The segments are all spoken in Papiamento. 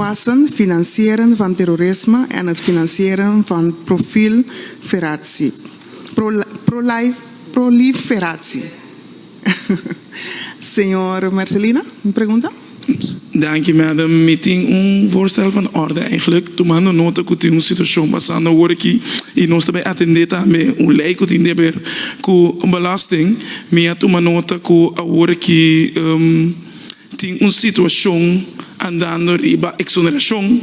Wassen, financieren van terrorisme en het financieren van profilferatie, proliferatie. Señor Mercelina, un pregunta? Danki, madam. Mi tin un voorstel van orde eigenlijk, tumando nota cu tin un situacion pasando awor aki y nos ta bay atende tambe un ley cu tin deber cu belasting. Mi a tuma nota cu awor aki Tin un situashon andando riba eksonerashon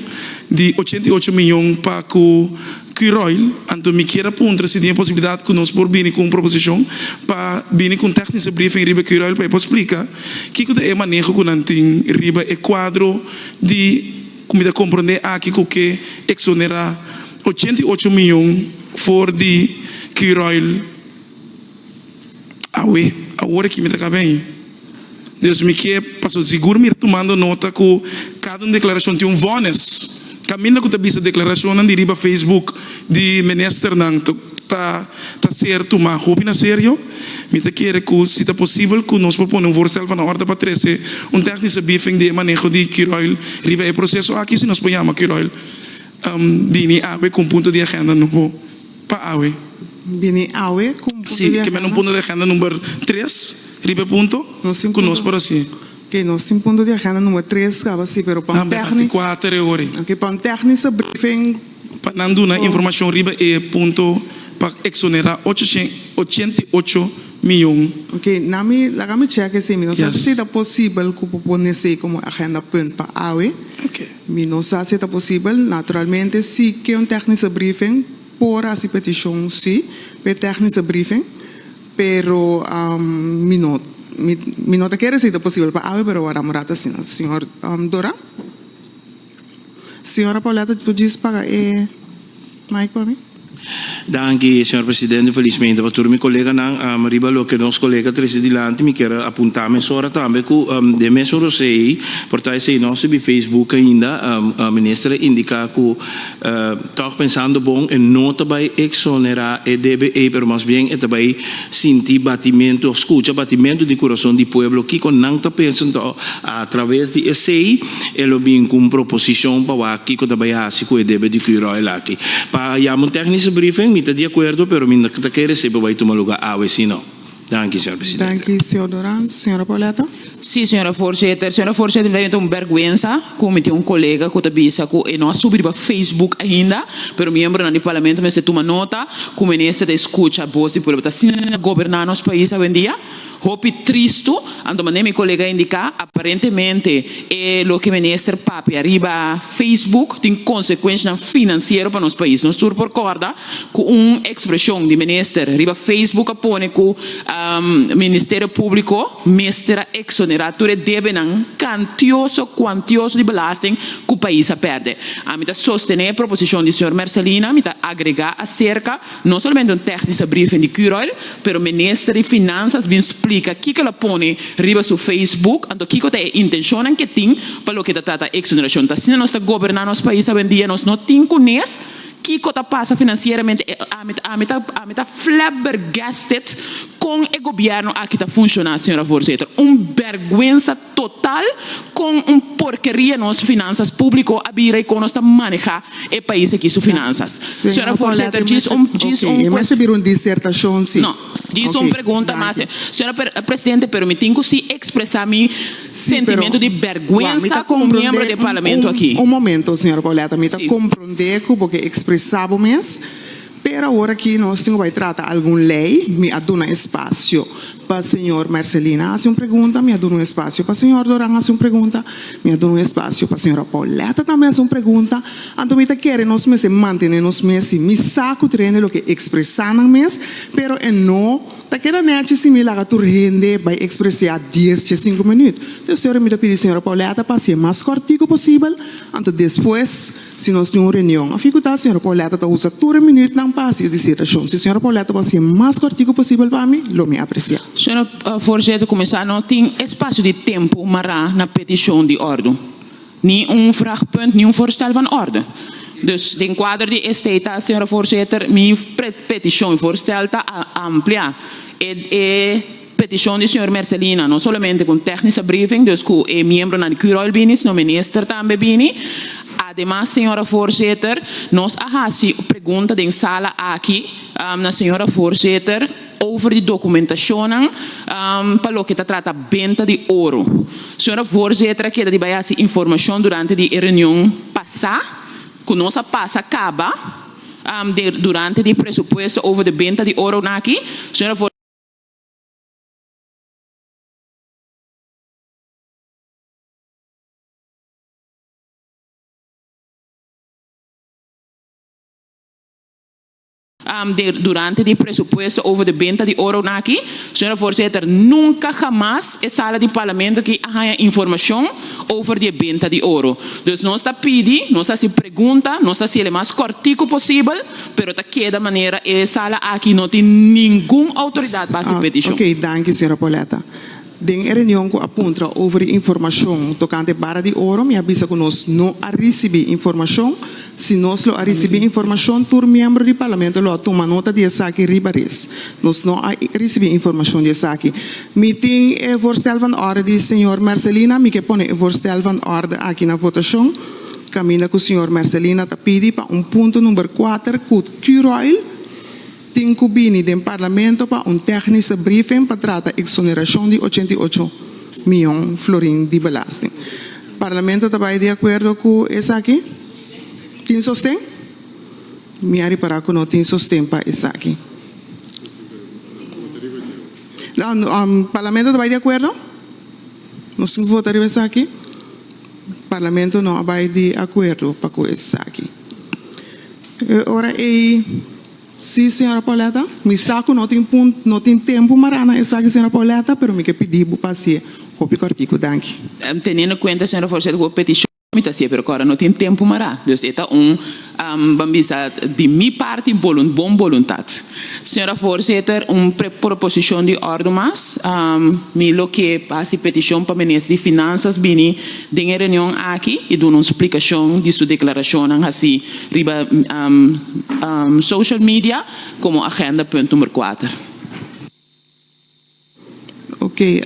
di 88 miyon pa ku Curoil, anto mi kier a puntra si tin e posibilidat ku nos por bini ku un proposishon pa bini ku un technische briefing riba Curoil pa e por splika kiko ta e maneho ku nan tin riba e kuadro di ku mi ta komprondé aki ku ke eksonerá 88 miyon for di Curoil. Awe, awor aki mi ta kaba ei. Dus mi ke paso sigur mi ta tumando nota ku kada un deklarashon tin un vònes. Kaminda ku ta bisa deklarashonnan di riba Facebook di ministernan ta ta ser tuma hopi na serio. Mi ta kere ku si ta posibel ku nos por pone un voorstel van orde pa trese un technische briefing di e maneho di Curoil riba e proseso aki si nos por yama Curoil bini awe ku un punto di agenda nobo. Pa awe. Bini awe ku un punto Si, di ke men un agenda. punto di agenda number tres riba e punto Nos tin ku nos punto, por hasi. ok, nos tin punto di agenda number tres kaba si, pero pa Ah, un be parti tèkni, kuater e ora ei. ok, pa un tèknische briefing. Pa nan duna por. informashon riba e punto pa eksonerá 888 miyon. Ok, na mi, laga mi chèk esei, mi no sa Yes. si ta posibel ku por pone esei komo agenda punt pa awe. Ok. Mi no sa si ta posibel, naturalmente si ke un tèknische briefing. Por hasi petishon si p'e technische briefing, pero mi no mi no ta kere si ta posibel pa awe, pero wara murata asina. Señor Dora? Señora Pauletta por djis paga e mic pa mi? Danki, señor presidente. Felizmente pa tur mi coleganan. Riba loke nos colega trece dilanti, mi kier apunta mesora tambe cu den mesun rosei, por ta esey no subi Facebook ainda, minister a indica cu Tòg pensando bon, e no ta bai eksonerá e debe ei, pero mas bien e ta bai sinti batimentu òf skucha batimentu di kurason di pueblo, kiko nan ta pensa. Anto atraves di esei e lo bin ku un proposishon pa wak kiko ta bai hasi ku e debe di Curoil aki. Pa yama un technische briefing mi ta di akuerdo, pero mi no ta kere esei pa bai tuma lugá awe si no. Danki, señor presidente. Danki, señor Durán. Señora Pauletta. Sí, señora voorzitter. Señora voorzitter, mi ta un bergwensa cu mi tin un colega cu ta bisa cu e no a subi riba Facebook ainda, pero miembronan di parlamento mester tuma nota cu minister ta escucha bos di pueblo. Ta asina na goberna nos pais awendia? Hopi tristo. Anto manera mi colega a indica, aparentemente e loke minister papia riba Facebook tin consecuencianan financiero pa nos pais. Nos tur por corda Ku un ekspreshon di minister riba Facebook a pone ku Ministerio Públiko mester a eksonerá tur e debenan kantioso, kuantioso di belasting ku pais a pèrdè. Ami ta sostené e proposishon di señor Mercelina, mi ta agregá aserka no solamente un tèknische briefing di Curoil, pero minister di Finansas bin splika kiko el a pone riba su Facebook, anto kiko ta e intenshonnan ke tin pa loke ta trata eksonerashon. Ta asina nos ta goberná nos pais awendia, nos no tin kunes. Kiko ta pasa financieramente ami ami ta ami ta flabbergasted con e gobierno aki ta funciona señora voorzitter un berguensa total con un porkeria nos finanzas publico a bira y con nos ta maneha e pais aki su finanzas Señora señora Pauletta voorzitter djis un djis ok un e mester bira un disertacion si no djis ok un pregunta mas danki. señora presidente pero mi tin cu si expresa mi Sí, pero Sentimento di wak, mi bergwensa ta komo miembro komprondé di e un, parlamento un, aki. un momento, señora Pauletta, mi ta Sí. komprondé ku bo ke ekspresá bo mes, pero awor aki nos tin ku bai trata algun lei. Mi a duna espasio pa señor Mercelina hasi un pregunta, mi a duna un espasio pa señor Doran hasi un pregunta, mi a duna un espasio pa señora Pauletta tambe hasi un pregunta. Anto mi ta kere nos mester mantené nos mes, si mi sa ku tur hende lo ke ekspresá nan mes, pero e no. Ta keda nechi si mi laga tur hende bai ekspresiá dies dje sinku minüt. Entonces señora mi ta pidi señora Pauletta pa hasié mas kòrtiku posibel, anto despues si nos tin un reunion òf kiko tal señora Pauletta ta usa tur e minütnan pa hasi e disertashon. Si señora Pauletta por hasié mas kòrtiku posibel pa mi, lo mi apresiá. Señora voorzitter, kuminsá no tin espasio di tempu mará na petishon di òrdu. Ni un vraagpunt, ni un voorstel van orde. Dus den kuadro di esei ta, señora voorzitter, mi petishon i voorstel ta amplia e e. Petishon di señor Mercelina, no solamente ku un technische briefing, dus ku e miembronan di Curoil bini, sino minister tambe bini. Ademas, señora voorzitter, nos a hasi pregunta den sala aki na señora voorzitter over di dokumentashonnan pa loke ta trata benta di oro. Señora voorzitter a keda di bai hasi informashon durante di e reunion pasá ku nos a pasa kaba durante di presupuesto over di benta di oro aki. Señora Durante di presupuesto over de benta di oro aki, señora voorzitter, nunca jamas e sala di parlamento aki a haña informacion over di e benta di oro. Dus nos ta pidi, nos ta haci pregunta, nos ta haci el e mas cortico posibel, pero ta keda manera e sala aki no tin ningun autoridad pa haci peticion. Ok, danki señora Pauletta. Den e reunion ku a puntra over e informashon tokante bara di oro, mi a bisa ku nos no a risibí informashon. Si nos lo a risibí informashon, tur miembro di Parlamento lo a tuma nota di esaki riba res. Nos no a risibí informashon di esaki. Mi tin e voorstel van orde di señor Mercelina. Mi ke pone e voorstel van orde aki na votashon, kaminda ku señor Mercelina ta pidi pa un punto number kuater ku Curoil, Tin ku bini den Parlamento pa un technische briefing pa trata exoneracion di 88 miyon florin di belasting. Parlamento ta bai di acuerdo ku esaki? Tin sosten? Mi a ripara ku no tin sosten pa esaki. Parlamento ta bai di acuerdo? Nos tin ku vota riba esaki? Parlamento no a bai di acuerdo pa ku esaki. E ora ei, sí, señora Pauletta, mi sa ku no tin pun, no tin tempu mará na esaki, señora Pauletta, pero mi ke pidi bo pa hasié hopi kòrtiku. Danki. Teniendo kuenta, señora voorzitter, ku bo petishon mi ta hasié, pero kòrda no tin tempu mará. Dus e ta un, ban bisa, di mi parti bolun, bon boluntat. Señora voorzitter, un proposishon di òrdu mas. Mi lo ke hasi petishon pa minister di Finansas bini den e reunion aki i duna un splikashon di su deklarashonnan hasi riba social media komo agenda punt number kuater. Ok.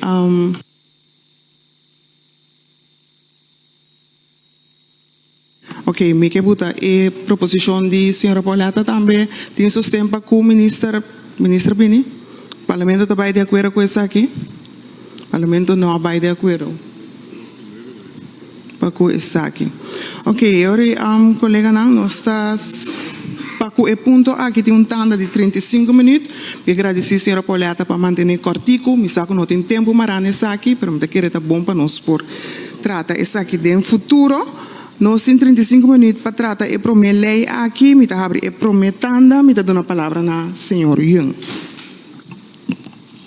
Ok, mi ke buta e proposishon di señora Pauletta tambe tin sosten pa ku minister, minister bini? Parlamento ta bai di akuerdo ku esaki? Parlamento no a bai di akuerdo pa ku esaki. Ok, e ora ei koleganan nos ta pa ku e punto aki tin un tanda di 35 minuut. Mi ke gradisí señora Pauletta pa mantené kòrtiku. Mi sa ku no tin tempu mará na esaki, pero mi ta kere ta bon pa nos por trata esaki den futuro. Nos tin 35 minuut pa trata e promé lei aki. Mi ta habri e promé tanda. Mi ta duna palabra na señor Yung.